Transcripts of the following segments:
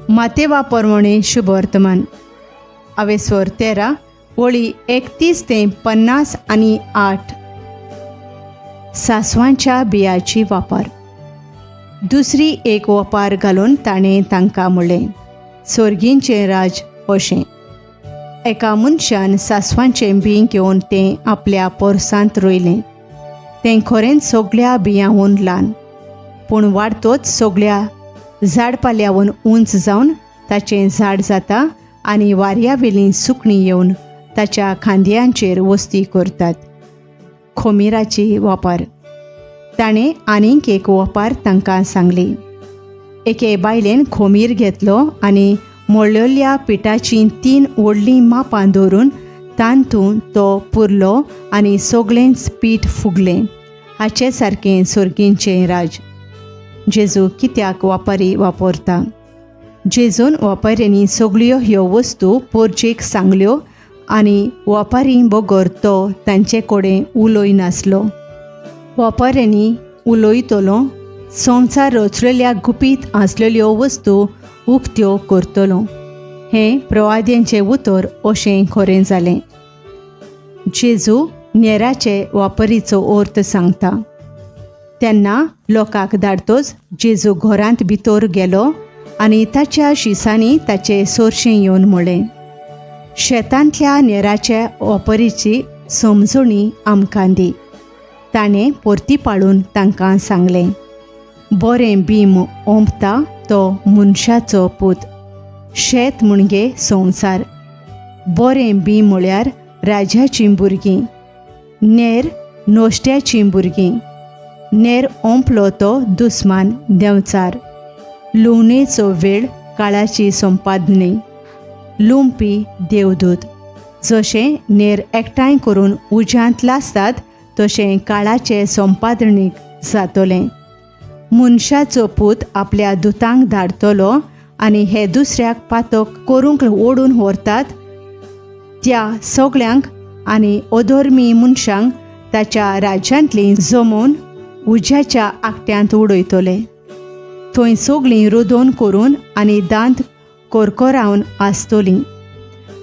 मातेवा परवणे शुभवर्तमान अवेस्वर 13 वळी 31 ते 58. सासवांच्या बियाची वापर. दुसरी एक वपार घालून ताणें तांकां म्हणलें, सोर्गींचें राज अशें एका मनशान सासवांचें बीं घेवन तें आपल्या पोरसांत रोयलें. तें खरेंच सगळ्या बियांहून ल्हान, पूण वाडतोच सगळ्या झाडपाल्याहून उंच जावन ताचें झाड जाता आनी वाऱ्यावेलीं सुकणीं येवन ताच्या खांदयांचेर वस्ती करतात. खोमिराची वापर. ताणें आनीक एक वपार तांकां सांगली. एके बायलेन खोमीर घेतलो आनी मळलेल्या पिठाचीं 3 व्हडलीं मापां दवरून तातूंत तो पुरलो आनी सगळेंच पीठ फुगलें. हाचे सारकें सोर्गींचें राज. जेजू कित्याक वापारी वापरता? जेजून वापाऱ्यांनी सगळ्यो ह्यो वस्तू पोरजेक सांगल्यो आनी वापारी बगर तो तांचे कडेन उलय नासलो. वापाऱ्यांनी उलयतलो संवसार रचलेल्या गुपीत आसलेल्यो वस्तू उक्त्यो करतलो. हें प्रवाद्यांचें उतर अशें खरें जालें. जेजू नेराचे वापरीचो अर्थ सांगता. तेन्ना लोकांक धाडतोच जेजू घरांत भितर गेलो आनी ताच्या शिसांनी ताचे सोरशें येवन म्हणलें, शेतांतल्या नेराचे वापरीची समजणी आमकां दी. ताणें परती पाळून तांकां सांगलें, बरें बीम ओंपता तो मनशाचो पूत. शेत म्हणजे संवसार. बरें बीं म्हळ्यार राजाचीं भुरगीं, नेर नोश्ट्याचीं भुरगीं. नेर ओंपलो तो दुस्मान देंवचार. लुवणेचो वेळ काळाची संपादनी. लुंपी देवदूत. जशें नेर एकठांय करून उज्यांत लासतात तशें काळाचे संपादणीक जातलें. मनशाचो पूत आपल्या दुतांक धाडटलो आनी हे दुसऱ्याक पातक करूंक ओडून व्हरतात त्या सगळ्यांक आनी अधर्मी मनशांक ताच्या राज्यांतलीं जमोवन उज्याच्या आकट्यांत उडयतले. थंय सगळीं रोदोन करून आनी दांत कोरकोरावन आसतलीं.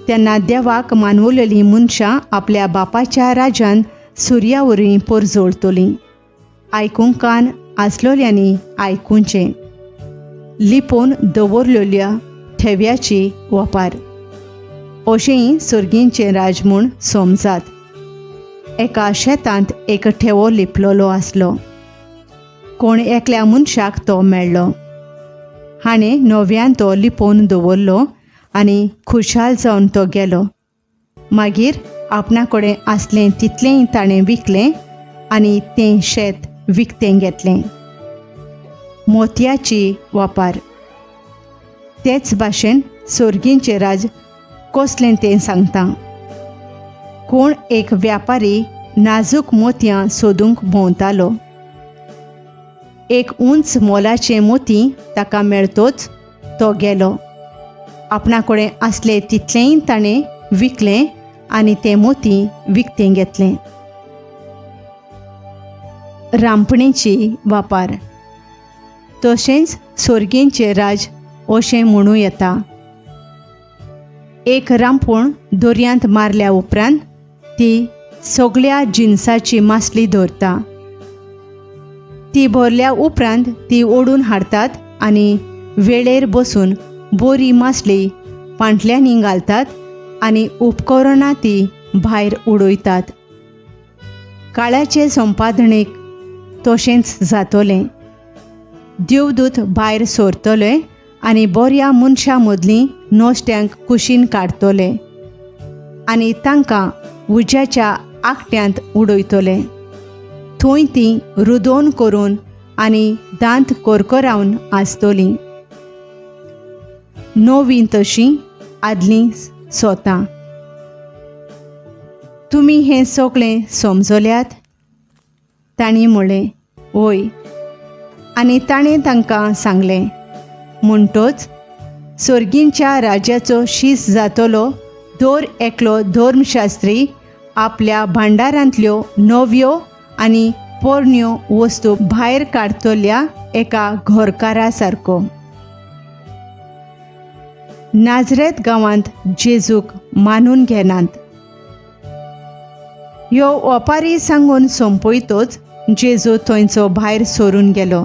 तेन्ना देवाक मानवलेलीं मनशां आपल्या बापाच्या राज्यान सुर्या वरवीं परजळटलीं. आयकूंक कान आसलोल्यांनी आयकुचें. लिपोवन दवरलेल्या ठेव्याची वपार. अशेंय सर्गींचें राज म्हूण समजात. एका शेतांत एक ठेवो लिपलेलो आसलो. कोण एकल्या मनशाक तो मेळ्ळो. हाणें नव्यान तो लिपोवन दवरलो आनी खुशाल जावन तो गेलो. मागीर आपणा कडेन आसलें तितलेंय ताणें विकलें आनी तें शेत विकतें घेतलें. मोतयाची वापार. तेच भाशेन सोर्गींचें राज कसलें तें सांगता. कोण एक व्यापारी नाजूक मोतयां सोदूंक भोंवतालो. एक उंच मोलाचें मोती ताका मेळतोच तो गेलो. आपणा कडेन आसलें तितलेंय ताणें विकलें आनी तें मोती विकतें घेतलें. रांपणेची वापार. तशेंच सोर्गींचें राज अशें म्हणूं येता. एक रांपण दर्यांत मारल्या उपरांत ती सगळ्या जिनसाची मासली धरता. ती भरल्या उपरांत ती ओडून हाडटात आनी वेळेर बसून बोरी मासली पांटल्यांनी घालतात आनी उपकरणां ती भायर उडयतात. काळाचे संपादणेक तशेंच जातलें. देवदूत भायर सरतले आनी बऱ्या मनशां मदलीं नश्ट्यांक कुशीन काडटले आनी तांकां उज्याच्या आकट्यांत उडयतले. थंय तीं रुदोन करून आनी दांत कोरकोरावन आसतलीं. नवीं तशीं आदलीं सोतां. तुमी हें सगळें समजल्यात? तांणी म्हणलें, वय. आनी ताणें तांकां सांगलें, म्हणटोच सोर्गींच्या राज्याचो शीस जातलो दर एकलो धर्मशास्त्री आपल्या भांडारांतल्यो नव्यो आनी पोरण्यो वस्तू भायर काडतल्या एका घरकारा सारको. नाजरेत गांवांत जेजूक मानून घेनात. ह्यो ओपारी सांगून सोंपयतोच जेजू थंयचो भायर सरून गेलो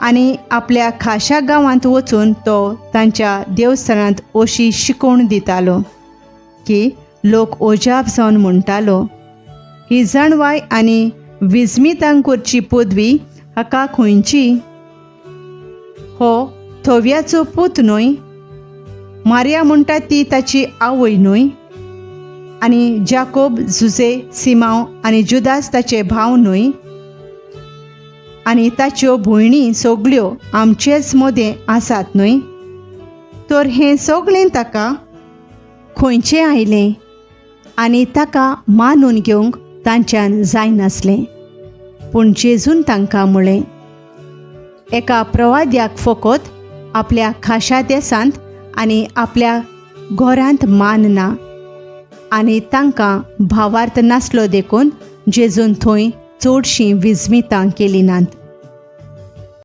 आनी आपल्या खाशा गांवांत वचून तो तांच्या देवस्थानांत अशी शिकवण दितालो की लोक ओजाप जावन म्हणटालो, ही जाणवाय आनी विस्मितां करची पदवी हाका खंयची? हो थव्याचो पूत न्हय? मारिया म्हणटा ती ताची आवय न्हय? आनी जाकोब, जुजे, सिमांव आनी जुदास ताचे भाव न्हय? आनी ताच्यो भयणी सगल्यो आमचेच मदें आसात न्हय? तर हें सगळें ताका खंयचें आयलें? आनी ताका मानून घेवंक तांच्यान जायनासलें. पूण जेजून तांकां म्हळें, एका प्रवाद्याक फकत आपल्या खाशा देसांत आनी आपल्या घरांत मान ना. आनी तांकां भावार्थ नासलो देखून जेजून थंय चडशीं विस्मितां केलीं नात.